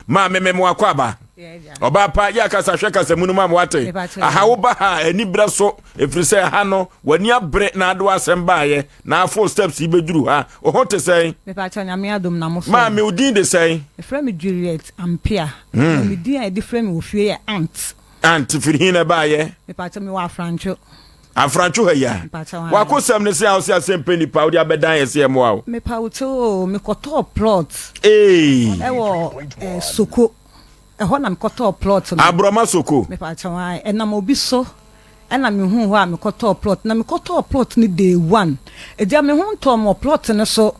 Maame me mo akɔ aba. Ɔbaa pa yɛ akasa hwɛ kasa mu no ma wate. Aha wo ba ha ani brɛ so ɛfiri sɛ ha no w'ani abere na ade w'asɛm baayɛ na afo steps yi bɛduru ha. Wo ho te sɛn? Mepakyɛ Nyame adom na mo so. Maame wo din de sɛn? Yɛfrɛ me Juliet Ampia. Na me din a yɛde frɛ me wɔ fie yɛ Aunt. Aunt firi hin na ɛbaayɛ? Mepakyɛ mewɔ Afrantwo. Afrantwo ha yi a. Mepakyɛ wo. Wakosɛm ne sɛ a wosɛ asɛm pɛ nipa wode abɛdan yɛ sɛ yɛmmoa wo. Mepa wo kyɛw o, mekɔtɔɔ plot. Ee. Ɛwɔ eh, Soko. Ɛhɔ na mekɔtɔɔ plot no. Aborɔma Soko. Mepakyɛ wo ae. Ɛnam obi so ɛna mehuu hɔ a mekɔtɔɔ plot. Na mekɔtɔɔ plot no day one. Agya me ho ntɔɔ me wɔ plot no so.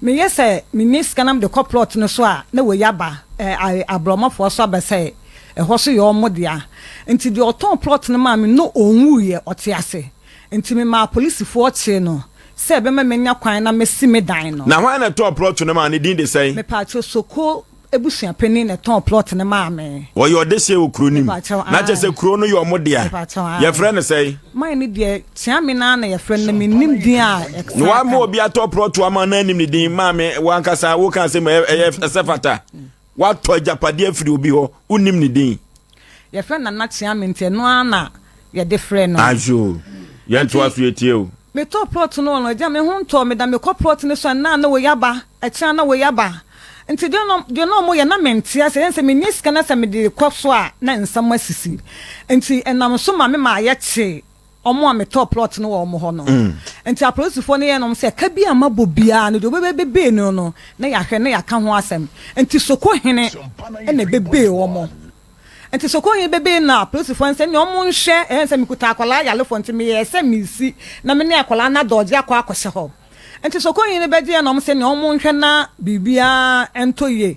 Meyɛ sɛ menni sika na mede kɔ plot no so a na wei aba, eh, aborɔmafoɔ so aba sɛ ɛhɔ so yɛ wɔn dea. Nti deɛ ɔtɔn plot no maa me no ɔnwuiɛ, ɔte ase. Nti memaa polisifoɔ kyee no sɛ ɛbɛma manya kwan na masi me dan no. Na hwan na ɛtɔɔ plot no maa no? Ne din de sɛn? Mepaakyɛw, Soko abusuapanin na ɛtɔn plot no maa me. Ɔyɛ ɔdehyeɛ wɔ kuro no mu. Mepaakyɛw, Na kyerɛ sɛ ae. kuro no yɛ ɔmo dea. Mepaakyɛw, ae. Yɛfrɛ no sɛn? Man no deɛ, Kyeame no ara na yɛfrɛ no, na mennim din a ɛsan Na ka. wama obi atɔ plot ama no anim ne din. Maame, wankasa woka asɛm a ɛyɛ ɛsɛ fata. Watɔ agyapadeɛ afiri obi hɔ, wonnim ne din. Yɛfrɛ no Nana Kyeame nti ɛno ara na yɛde frɛ no. Ajo, yɛntoa so yɛtie o. Metɔɔ plot no wɔ no, agya me ho ntɔɔ me da, mekɔ plot no so a nna na wei aba, ɛkyena na wei aba. Nti deɛ na deɛ na wɔyɛ na mente aseɛ, ɛyɛ sɛ mennya sika na sɛ mede rekɔ so a na nsɛm asisi. Nti ɛnam so ma me maa yɛkyee wɔn a metɔɔ plot no wɔ wɔn hɔ no. Nti apolisifoɔ no yɛɛ no sɛ ka bi a mabɔ biara no deɛ ɔbɛbɛbee no no na yɛahwɛ na yɛaka ho asɛm. Nti Sokohene na ɛbɛbee wɔn. Nti Sokohene bɛbee no a apolisifoɔ no sɛ nea wɔn nhwɛ, ɛyɛ sɛ mekuta akwadaa yarefoɔ nti meyɛɛ sɛ meresi na me ne akwadaa no adɔɔgye akɔ akɔhyɛ hɔ. Nti Sokohene no bɛgyeeɛ na wɔn sɛ nea wɔn nhwɛ na biribiara ntɔ yie.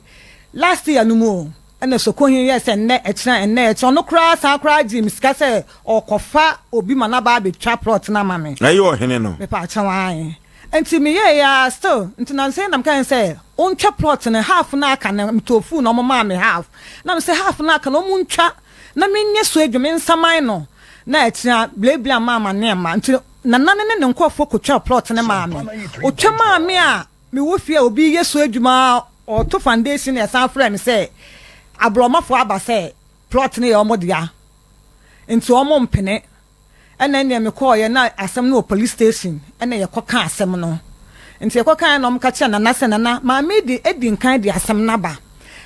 Last year no mu o. Ɛna Sokohin yɛɛ sɛ nnɛ ɛkyena ɛnnɛ ɛkyena ɔno koraa san koraa gyee me sika sɛ ɔɔkɔfa obi ma no aba abɛtwa plot no ama me. Ɛyɛ ɔhene no. Mepaakyɛw ae. Nti meyɛɛe ara still nti nansa yi na mekae sɛ ɔntwa plot no half no a aka no metɔɔ full na ɔmo maa me half na mese half no a aka no ɔmo ntwa na menyɛ so adwuma mensaman no na ɛkyena blabla maa m'aneɛma nti Nana no ne ne nkorɔfoɔ kɔtwaa plot no maa me. Ɔtwa maa me a Mewɔ fie a obi reyɛ so adwuma a ɔreto foundation na ɛsan frɛɛ me sɛ aborɔmafoɔ aba sɛ plot no yɛ wɔn dea nti wɔn mpene ɛna ɛneɛ mekɔɔyɛ na asɛm no wɔ police station ɛna yɛkɔ ka asɛm no nti yɛkɔ kaeɛ na wɔn ka kyerɛ nana sɛ nana maame yi de adi nkan de asɛm no aba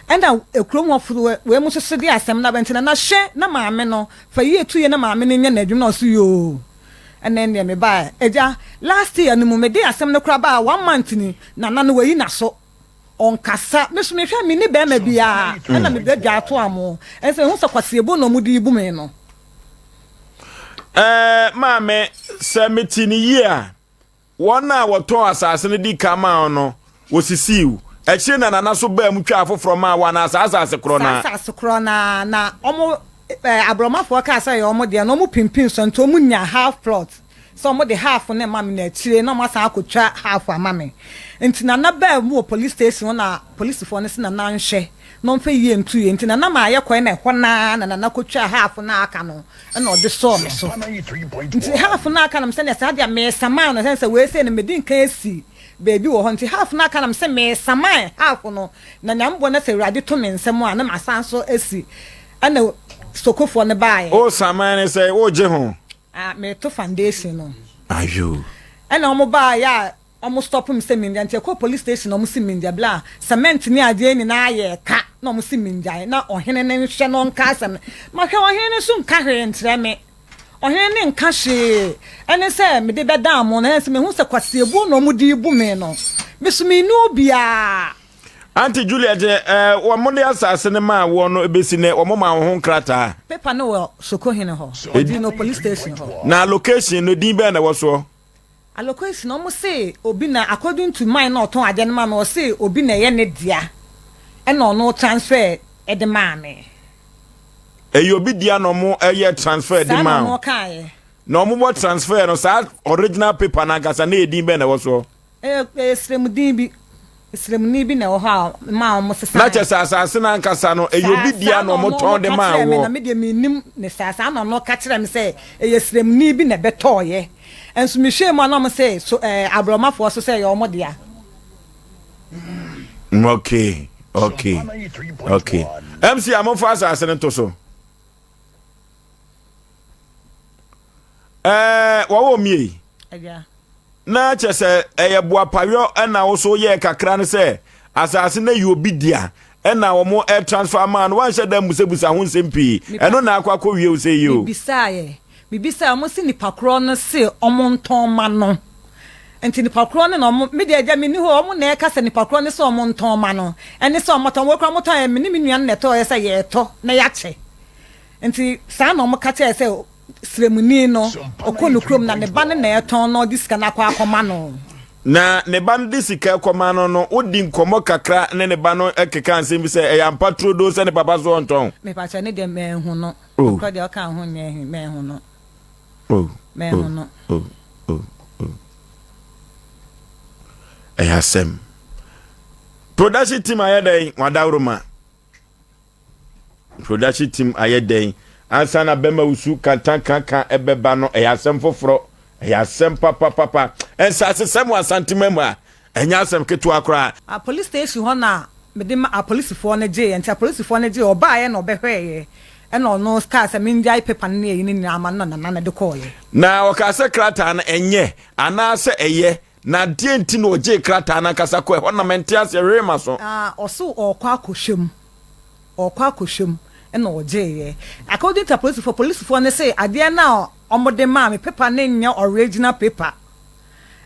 ɛna ekurom hɔ fo wei mo nso so de asɛm no aba nti nana hwɛ na maame no fa yie to yie na maame no nyɛ n'adwuma na ɔso yoo Ɛnɛ ndeɛ me baa agya last year no mu me de asɛm no koraa baa one month ni nana no wayi naso ɔnkasa me so me hwɛ me ni bɛɛma biaa ɛna me bɛ dwa ato amo ɛnsɛ me hu sɛ kwaseɛbo na ɔmo de bu me no. Ɛɛ maame sɛ me te ne yie a Wɔn a wɔtɔn asase no dii kan maa wɔn no, wosisii wo. Akyiri na Nana nso baa mu twaa afoforɔ maa wo anaa saa asase korɔ no Saa ara? asase korɔ no ara na wɔn eh, aborɔmafoɔ kaa sɛ ɛyɛ wɔn deɛ na wɔn pimpin so nti wɔn nyaa half plot sɛ wɔn de half no rema me na akyire na wɔn asan akɔtwa half ama me nti Nana baa mu wɔ police station hɔ na polisifoɔ no se Nana nhwɛ na ɔmfa yie nto yie nti Nana maa yɛkɔɛ na ɛhɔ no ara na Nana kɔtwaa half no a aka no ɛna ɔde sɔɔ me so. Nti half no aka no me sɛdeɛ saa deɛ meresaman no sɛne sɛ wei sei no medi nkan asi baabi wɔ hɔ nti half no aka no me sɛ meresaman half no na Nyame boa na sɛ Awurade to me nsam a na masan so asi ɛna Sokofoɔ no baeɛ. O saman ne sɛ wogye ho? Ah, mereto foundation no. Ayoo. Ɛna wɔn baeɛ a Ɔmo stop me sɛ mengyae nti yɛkɔɔ police station na ɔmo se mengyae bla a cement ne adeɛ nyinaa yɛɛ ka na ɔmo se mengyae na ɔhene no nhwɛ na ɔnka asɛm no mahwɛ ɔhene no nso nka hwee nkyerɛ me ɔhene no nka hwee ɛne sɛ mede bɛdan mo no ɛne sɛ mehu sɛ kwaseɛbuo na ɔmo de bu me no me so menni obiara. Auntie Juliet, eh, wɔn de asase no maa woɔ no bɛsi nɛ, wɔn maa wo ho nkrataa? Paper no wɔ Sokohene hɔ, ɔgye no police station hɔ. Na location no, din bɛn na ɛwɔ soɔ? Aloquation no ɔmo se obi na according to man na ɔtɔn adeɛ no ma me ɔse obi na ɛyɛ ne dea ɛna ɔno transfer de maa me. Ɛyɛ obi dea na ɔmo ɛyɛ transfer de Saa na maa wo? ɔno kaeɛ. Na ɔmo bɔ transfer no saa original paper no ankasa na ɛyɛ din bɛn na ɛwɔ soɔ? Ɛyɛ ɛyɛ sremuden bi. Sremuni bi na ɛwɔ hɔ a maa wɔn sesae. Na kyerɛ sɛ asase no ankasa no, ɛyɛ obi dea na wɔtɔn de maa Saa na woɔ. ɔno ka kyerɛɛ me, na me deɛ mennim ne saa. Saa na ɔno ka kyerɛɛ me sɛ ɛyɛ sremuni bi na ɛbɛtɔeɛ. Nso mehwɛɛ mu a na wɔn se so ɛɛ aborɔmafoɔ so sɛ ɛyɛ wɔn dea. Okay. Okay. Okay. MC amomfa asase no nto so. Ɛɛ wɔwɔ mie. Na kyɛ sɛ ɛyɛ boapayɔ ɛna wo so yɛɛ kakra no sɛ asase no yɛ obi dea ɛna wɔn ɛ transfer maa no wanhyɛ da mmusabusa ho nsɛm pii ɛno na akɔ akɔ wie wo sɛ yi o. Mebisaeɛ mebisaeɛ wɔn se nipa korɔ no se wɔn ntɔn ma no nti nipa korɔ no na wɔn me deɛ agya menni hɔ wɔn na ɛka sɛ nipa korɔ no se wɔn ntɔn ma no ɛne sɛ wɔn tɔn wɔn kora wɔn tɔn yɛ me ne me nua no na ɛtɔɔyɛ sɛ yɛtɔ na yɛakyɛ nti saa na wɔn ka kyerɛ sɛ Sremuni no, ɔkɔ ne kurom na ne ba no na ɛtɔn na ɔde sika no akɔ akɔma no. Na ne ba no de sika kɔma no no, wodi nkɔmmɔ kakra ne ne ba no keka nsɛm bi sɛ ɛyɛ ampa turodoo sɛ ne papa so ɔntɔn. Mepakyɛ ne deɛ manhu no. Oh. Nokorɛ deɛ ɔka ho nyɛ he, manhu no. Oh. Manhu no. Oh. Oh. Oh. Ɛyɛ asɛm. Production team ayɛ dɛn? Wadaworoma. Production team ayɛ dɛn ansa na bɛma wusu kantankanka ɛbɛba no ɛyɛ asɛm foforɔ ɛyɛ asɛm papapapa nsasesɛm wɔ Asantema mu a ɛnyɛ asɛm ketewa koraa. A police station hɔ na mede ma apolisifoɔ no gyeeɛ nti apolisifoɔ no gyeeɛ ɔbaaeɛ na ɔbɛhwɛeɛ ɛna ɔno kaa sɛ mengyae paper no ne ayi no nyinaa ma no na nana no de kɔeɛ. Na ɔkaa sɛ krataa no ɛnyɛ anaasɛ ɛyɛ na deɛn nti na ɔgyee krataa no ankasa kɔɛ hɔ na mente aseɛ hwee maso. Ah ɔse ɔɔkɔ akɔhwɛ mu ɔɔkɔ akɔhwɛ mu ɛna ɔgyeeɛ according to apolisifoɔ polisifoɔ no se adeɛ no a wɔde maa me paper no nyɛ original paper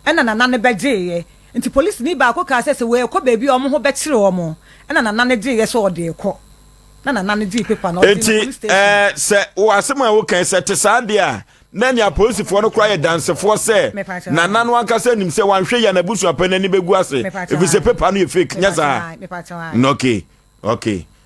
ɛna nana no bɛgyeeɛ nti polisini baako kaa sɛ sɛ wɔɛkɔ baabi a wɔn ho bɛkyere wɔn ɛna nana no gyeeɛ sɛ ɔde rekɔ na nana no gyee paper no ɔgyee no Enti police station. ɛɛ sɛ wɔ asɛm a woka yi sɛ te saa deɛ a na nea apolisifoɔ no koraa yɛ dansefoɔ sɛ Nana no ankasa nim sɛ wanhwɛ yie a n'abusuapɛn no ani bɛgu ase ɛfiri sɛ paper no yɛ fake nyɛ saa? Okay, okay.